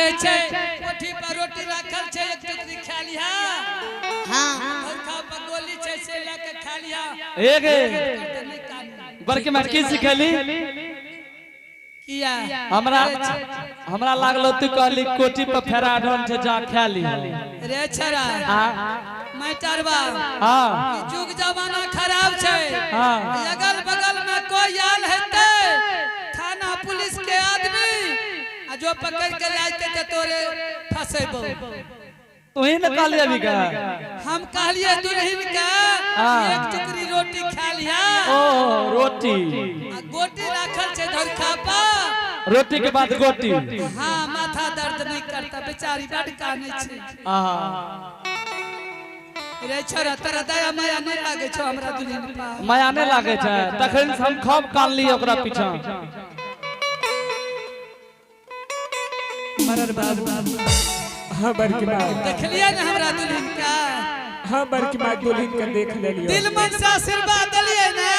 कहै छै, कोठी पर रोटी राखल छै, एक टुकड़ी खा लिहा। धरखा पर गोली छै, से लए के खा लिहा। एगे। तऽ नहि कानू। बड़की माय, की सिखेली? किया? हमरा हमरा लागलो तू कहली कोठी पर फेराडोन छै, जा खा ली। रे छरा मैटरबा, ई जुग जमाना खराब छै। अगल बगल में कोई आयल हेतै थाना पुलिस के आदमी, आ जो पकड़ के लायते ते तोरे फसेबो। तू ही ने कहली अभी का। हम कहलिए दुल्हन के एक टुकड़ी रोटी खा लिहा। ओ, रोटी। आ गोटी राखल छै धरखा पर। रोटी के बाद गोटी। हाँ, माथा दर्द नहीं करता, बेचारी बड कानै छै। रे छोरा, तोरा दया माया नहीं लागे छौ हमरा दुल्हन पर? माया नहीं लागे छै, तखन से हम खूब कानली ओकरा पीछा। मरर बाबू। हाँ बड़की माँ। देखलिए ने हमरा दुल्हन के? हाँ बड़की माँ, दुल्हन के देख लेलियो। दिल मन से आशीर्वाद दिलिए ने?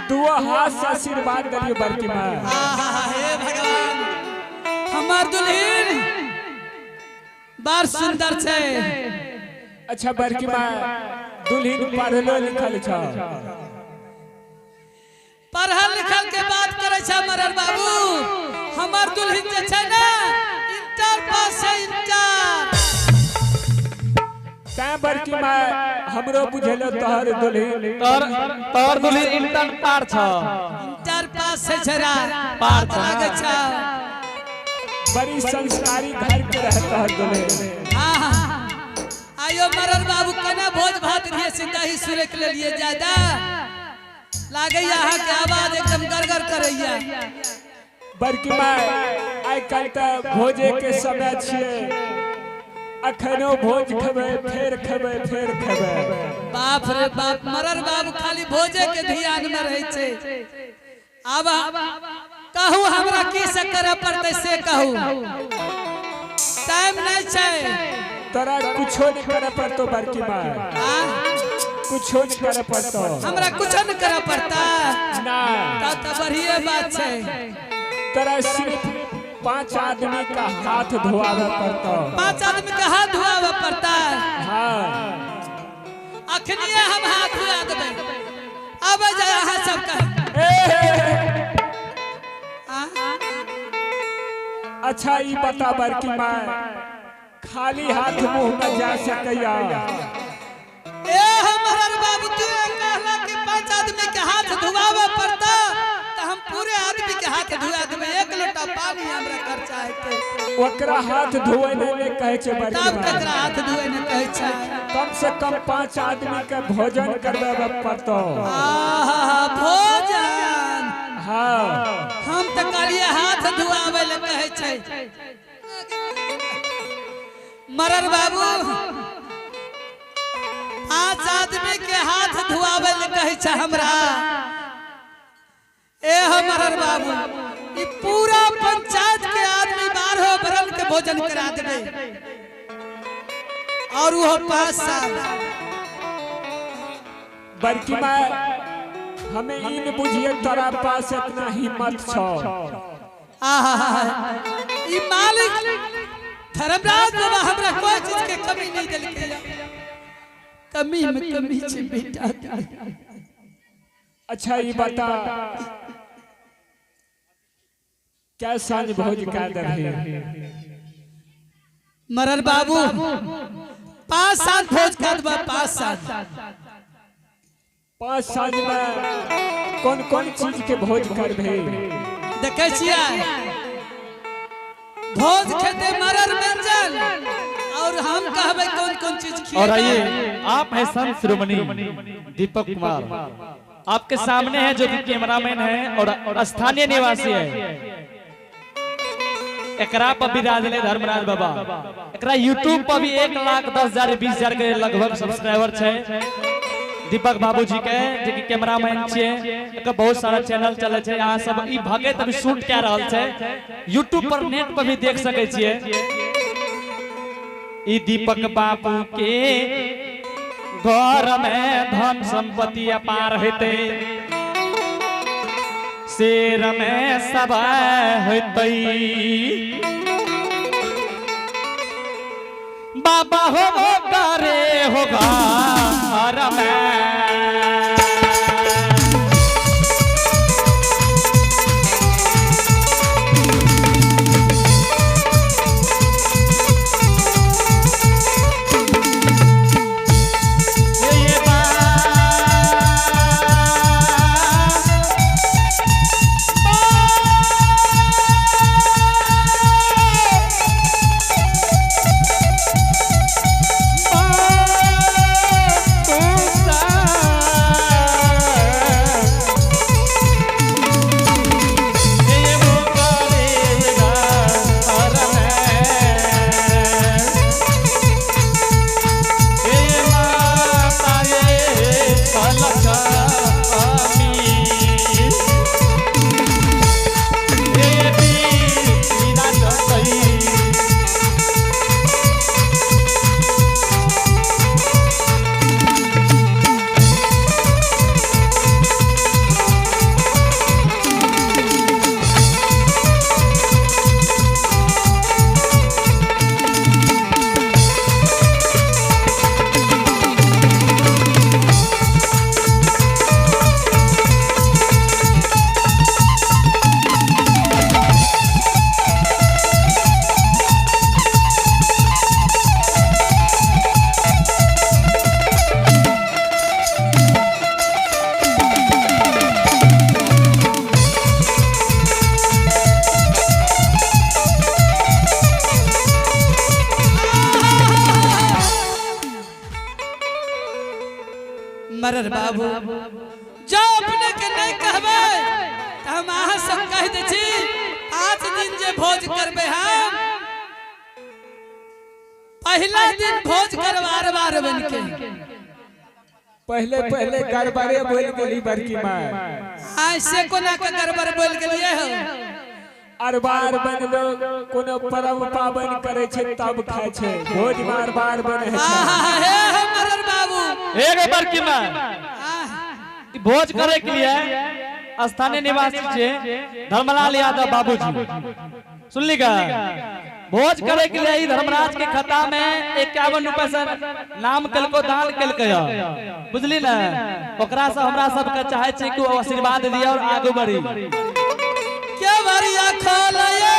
दुआ हाथ से आशीर्वाद दिलियो बड़की माँ। आहा, हे भगवान, हमर दुल्हन बड़ सुंदर छै। अच्छा बड़की माँ, दुल्हन पढ़लो लिखल छ? पढ़ल लिखल के बात करे छै मरर बाबू, हमर दुल्हन जे छै ने, इंटर पास छै, इंटर। तैं बड़की माँ, हमरो बुझेलो तोहर दुल्हन तोहर तोहर दुल्हन इंटर पार छ। इंटर पास छै छरा। पार छ। लागे छै। बड़ी संस्कारी घर के रह तोहर दुल्हन। हाँ हाँ, आयो मरर बाबू, कना भोज भात रहिए से दही सुरक लेलिए ज्यादा? लागैया अहाँके आवाज एकदम गड़गड़ करैया। बड़की माँ, आइ काल्हि तऽ भोजे के समय छियै, अखनो भोज खेबै, फेर खेबै, फेर खेबै। बाप रे बाप, मरर बाबू खाली भोजे के ध्यान में रहै छै। आब कहू, हमरा की से करे पड़तै से कहू, टाइम नहीं छै। तोरा कुछो नहीं करे पड़तो बड़की माँ। आ? कुछो नहीं करे पड़तो। हमरा कुछो नहीं करे पड़ता? ना। तब तऽ बढ़िए बात छै। तोरा सिर्फ 5 आदमी का हाथ धोआवे पड़तो। 5 आदमी के हाथ धोआवे पड़ता? हाँ। अखनिए हम हाथ धोआ देबै, आबे जाय अहाँ सबके। ए! आ? अच्छा, ई बता बड़की माँ, खाली हाथ मुंह में जा सकैया? ए हमर बाबू, तू कहला कि 5 आदमी के हाथ धुआवे पड़ता, तो हम पूरे आदमी के हाथ धुआ देबै, एक लोटा पानी हमरा खर्चा हेतै। ओकरा हाथ धोए ले कहै छै बड़की तब माँ। ककरा हाथ धुए ने कहै छै? कम से कम 5 आदमी के भोजन करबे पड़तो। आहा, भोजन। हाँ। हम तऽ कहलिए हाथ धुआवे ले कहै छै। मरर बाबू, 5 आदमी के हाथ धुआवे ले कहै छै हमरा? ए हो मरर बाबू, ई पूरा पंचायत के आदमी 12 बरन के भोजन करा देबै, और वो 5 साल। बड़की माँ, हमें इन बुझिए तोरा पास इतना हिम्मत छौ। आहा, ई मालिक धर्मराज बाबा हमरा कोई चीज के कमी नहीं देलकै। कमी में कमी छै बेटा। अच्छा, ये बता, क्या सांझ भोज का दबही? मरर बाबू, 5 साल भोज कर देबा, 5 साल। 5 साल में कौन कौन चीज के भोज करबही? देखै छियै, भोज खेते मरर व्यंजन और हम कहबै कौन कौन चीज खिएबै। और आइए, आप हैं संत शिरोमणि दीपक कुमार, आपके सामने है, जो कि कैमरामैन है और स्थानीय निवासी है। एकरा पर विराजले धर्मराज बाबा। एकरा यूट्यूब पर भी 1,10,000 20,000 के लगभग सब्सक्राइबर छै दीपक बाबूजी के, जे कि कैमरामैन छियै। एकर बहुत सारा चैनल चले छै। अहाँ सब ई भगैत अभी शूट कए रहल छै, यूट्यूब पर, नेट पर भी देख सकै छियै। ई दीपक बाबू के घर में धन संपत्ति अपार हेतै, शेर में सब हेतै। बाबा हो वो करे होगा घर में। ये मरर बाबू, जो अपने के नहीं कहबै त हम अहाँ सब कह दै छी। 5 दिन जे भोज करबै हम, पहिला दिन भोज करब अरबा अरबैन के। पहले पहले गड़बड़े बोल गेली बड़की माय। ऐसे कोना के गड़बड़ बोल गेलियै हो? अरबा अरबैन लोग कोनो परब पाबनि करे छै तब खाय छै, भोज में अरबा अरबैन होइ छै। आहा, हे हे मरर बाबू। एक बड़की माय। आह, ई भोज करे के लिए स्थानीय निवासी छे धर्मलाल यादव बाबूजी, सुनली का? भोज करे के लिए ई धर्मराज के खाता में 51 रुपए से नाम केलको, दान केलकै, बुझली ने? ओकरा से हमरा सबके चाहे छी कि ओ आशीर्वाद दिए और आगू बढ़ी। के भरिया खोलये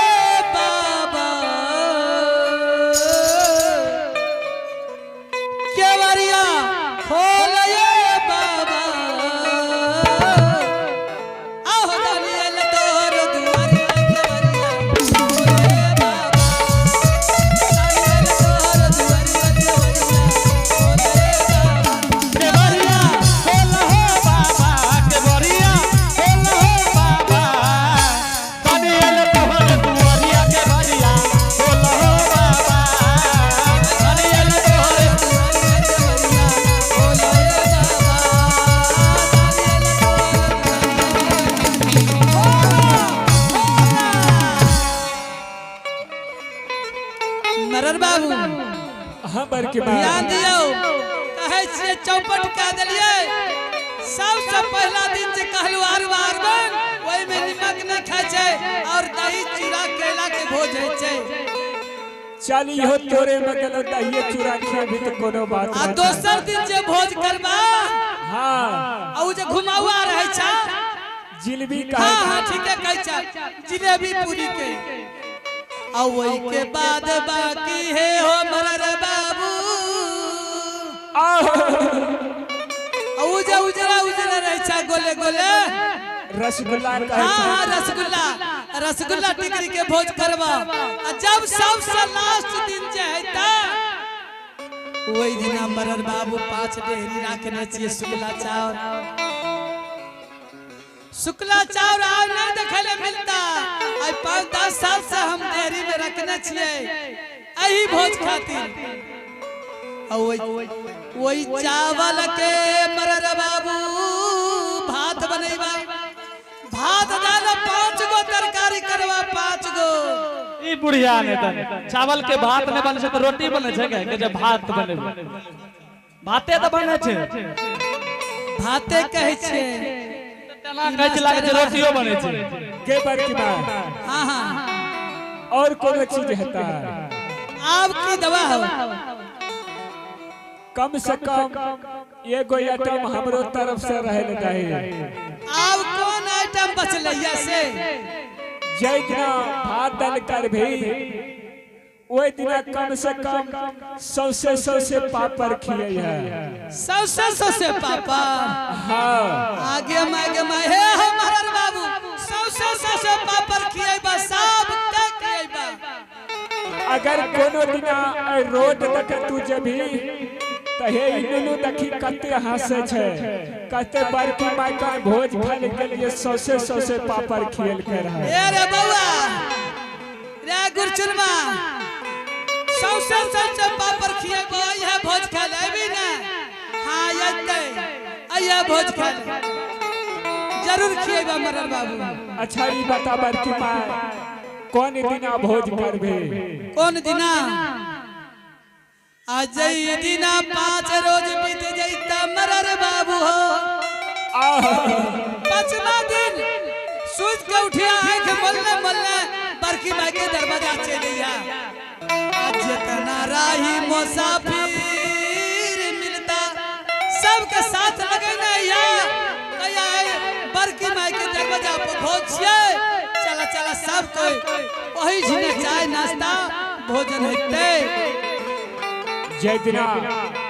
बाबा, के भरिया खोलये बाबा, आहो दानियल तोर दुआरिया, के भरिया खोलये बाबा, दानियल तोर दुआरिया, के भरिया खोलये बाबा। के बरिया खोल हो बाबा, के बरिया खोल हो बाबा, दानियल तोहर दुआरिया, के बरिया खोल हो बाबा, दानियल तोहर दुआरिया, के भरिया खोलये बाबा, दानियल तोर दुआरिया। मरर बाबू। हाँ बड़की माय। ध्यान दियौ, कहै छियै चौपट कए देलियै। सबसे पहिला दिन जे कहलू अरबा अरबन, ओहिमे निमक नहि खाइ छै और दही चूड़ा केला के भोज होइ छै। चल, इहो तोरे में गेलो, दहिए चूड़ा खेबी तऽ कोनो बात आ नहीं। दोसर दिन जे भोज करबा, आ उ जे घुमाउआ रहै छै। जिलेबी हाँ। कहै। हाँ, ठीके कहै छै, जिलेबी पूरी के। आ ओहि के बाद बाकी है हो मरर बाबू, आहो। आ उ जे उजरा उजरा रहै छै गोले गोले। रसगुल्ला कहै हाँ। छै। हाँ, रसगुल्ला, रसगुल्ला टिकरी के भोज करबा। आ जब सबसे लास्ट दिन जे हेता, ओहि दिना मरर बाबू 5 डेहरी राखने छियै शुक्ला चाउर। शुक्ला चाउर आब नहीं देखे ले मिलता। आइ 5-10 साल से हम डेहरी में रखने छियै एही भोज खातिर। आ वही वही चावल के मरर बाबू भात बनैबा, भात दाल, 5 गो तरकारी करबा, 5 गो। ई बुढ़िया ने तऽ चावल के भात नहि बनै छै तऽ रोटी बनै छै के जे भात बनेबै? भाते तऽ बनै छै। भाते कहै छियै। तेना कहै छै, लागै छै रोटियो बनै छै। के बड़की माय। हाँ हाँ और कोनो चीज हेता? आब की दवा हो? कम से कम एगो आइटम हमरो तरफ से रहे ले दही। आब कौन आइटम बचलै या से? जै दिना भात दाल करभी ओहि दिना कम से कम सौसे सौसे पापड़ खियै है। सौसे सौसे पापड़? हाँ। आगे मागे माय, हे हमर बाबू, सौसे सौसे पापड़ खियैबा, सब के खियैबा। अगर कोनो दिना एहि रोड दके तू जेबही त हे ई नुनू देखी कते हंसे छै, कते बड़की माय का भोज खाय ले गेलियै, सौसे सौसे पापड़ खियलकै रहै। ए रे बौआ रे गुरचुनमा, सौसे सौसे पापड़ खियैबो, अइहे भोज खाय ले अयबी ने? हाँ अयतै, अइहे भोज खाय ले, जरूर खियैबा मरर बाबू। अच्छा ई बता बड़की माय, कोन दिना भोज करबे? कोन दिना? अजय दिना 5 रोज बीत जैता मरर बाबू हो। पांचवा दिन सूझ के उठिया, आंख मलने मलने बड़की माई के दरवाजा चलिया। जितना राही मुसाफिर मिलता सबके साथ लगेना या कया बड़की माई के दरवाजा पर भोज छियै, चला चला सब कोई वही झिने चाय नाश्ता भोजन हेतै। जय दिना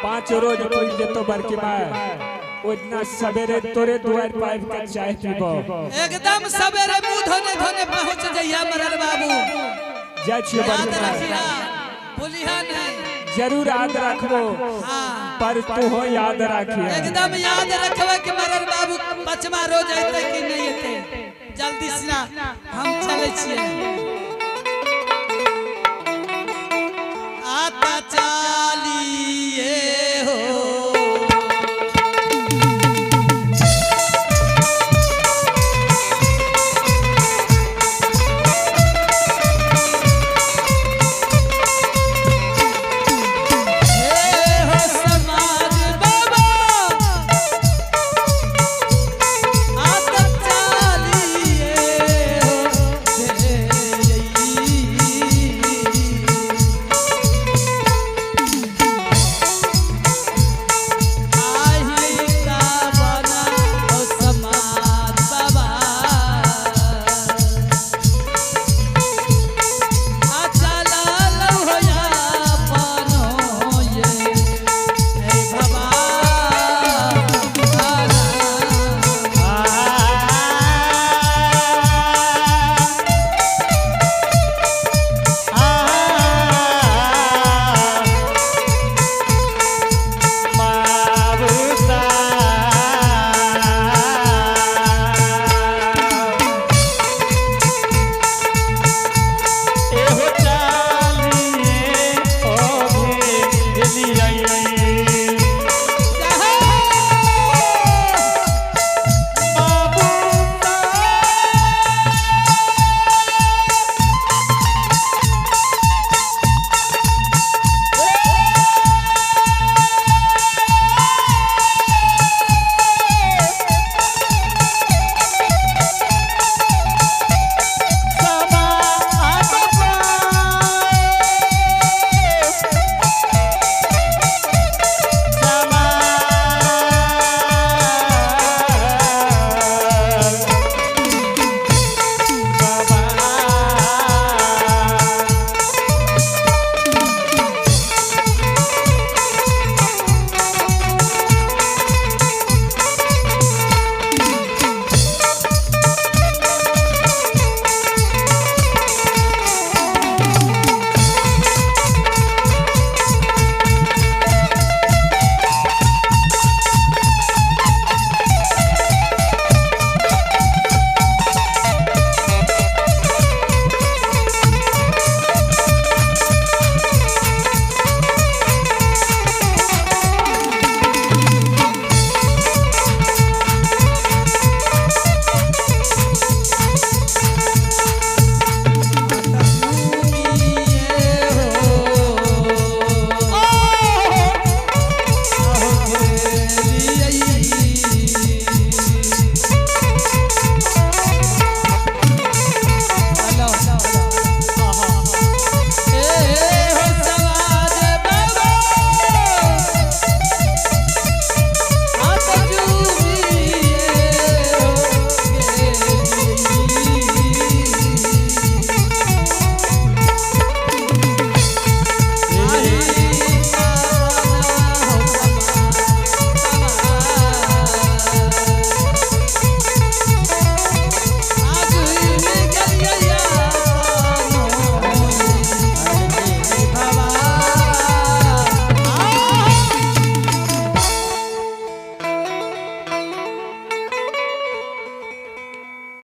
5 रोज पुज जेतो बड़की माई, ओहि दिना सवेरे तोरे दुआर पर आबि के चाय पीबो। एकदम सवेरे मुंह धोने धोने पहुंच जइया मरर बाबू। जाइ छियै याद बड़की माई। रखिया, भूलिहा नहीं। जरूर याद रखबो। हाँ। पर तू हो याद रखिया। एकदम याद रखबे कि मरर बाबू पांचवा रोज अयतै कि नहीं अयतै। जल्दी से हम चलै छियै।